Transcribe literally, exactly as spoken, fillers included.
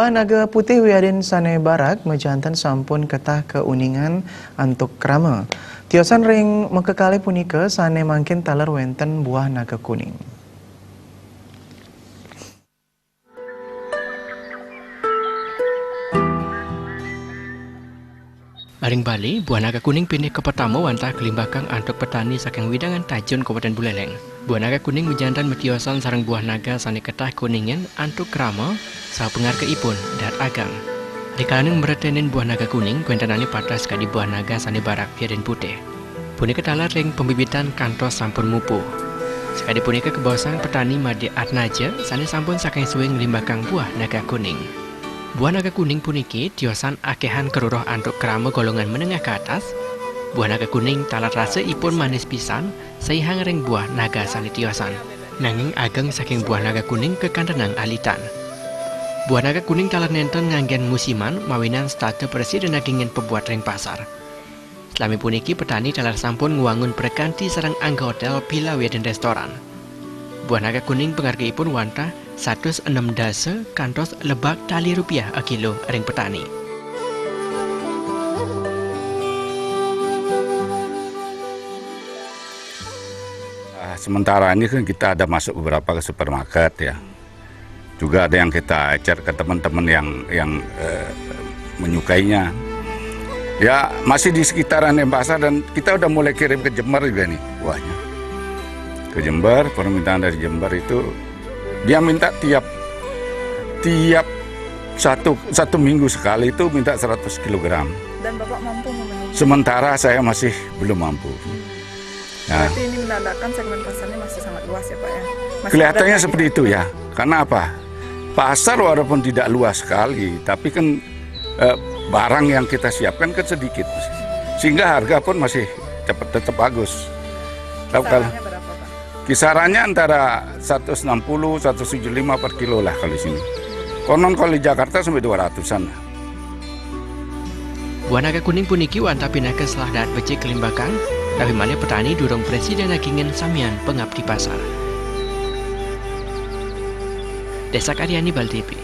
Naga putih wiadin sané barak majanten sampun ketah kauningan antuk krama. Tiosan ring makakalih punika sané mangkin taler wénten buah naga kuning. Ring Bali, buah naga kuning pinih kapatama wantah kalimbakang antuk petani saking wewidangan Tajun, Kabupaten Buleleng. Buah naga kuning majanten matiosan sareng buah naga sané ketah kauningan antuk krama saha pangargaipun dahat ageng. Rikalaning mreténin buah naga kuning, kawéntenané pateh sakadi buah naga sané barak wiadin putih. Punika taler ring pambibitan kantos sampun mupu. Sakadi punika kabaosang petani Madé Atnaja sané sampun saking sué nglimbakang buah naga kuning. Buah naga kuning puniki tiosan akéhan karuruh antuk krama golongan menengah ke atas. Buah naga kuning taler rasaipun manis pisan, saihang ring buah naga sané tiosan. Nanging ageng saking buah naga kuning kakantenang alitan. Buah naga kuning taler nénten nganggén musiman mawinan setata prasida nagingin pabuat ring pasar. Salami puniki petani taler sampun ngwangun prakanti sareng angga hotél, villa wiadin réstoran. Buah naga kuning pangargaipun wantah satus enem dasa kantos lebak tali rupiah akilo ring petani. Ah, sementara ini kan kita ada masuk beberapa ke supermarket ya. Juga ada yang kita ecer ke teman-teman yang yang eh, menyukainya. Ya, masih di sekitaran Denpasar dan kita udah mulai kirim ke Jember juga nih buahnya. Ke Jember, permintaan dari Jember itu dia minta tiap tiap satu satu minggu sekali itu minta seratus kilogram. Dan Bapak mampu memenuhi? Sementara saya masih belum mampu. Nah, berarti ini menandakan segmen pasarnya masih sangat luas ya, Pak, ya? Masih kelihatannya padat lagi seperti itu ya. Karena apa? Pasar walaupun tidak luas sekali, tapi kan eh, barang yang kita siapkan kan sedikit, sehingga harga pun masih cepat tetap bagus. Tapi kalau kisarannya berapa, Pak? Kisarannya antara seratus enam puluh, seratus tujuh puluh lima per kilo lah kalau di sini. Konon kalau di Jakarta sampai dua ratusan lah. Buah naga kuning puniki wantah pinaka selah dahat becik kalimbakang, tapi malih petani durung prasida nagingin samian pangapti pasar. Désa Karyani, Bali T V.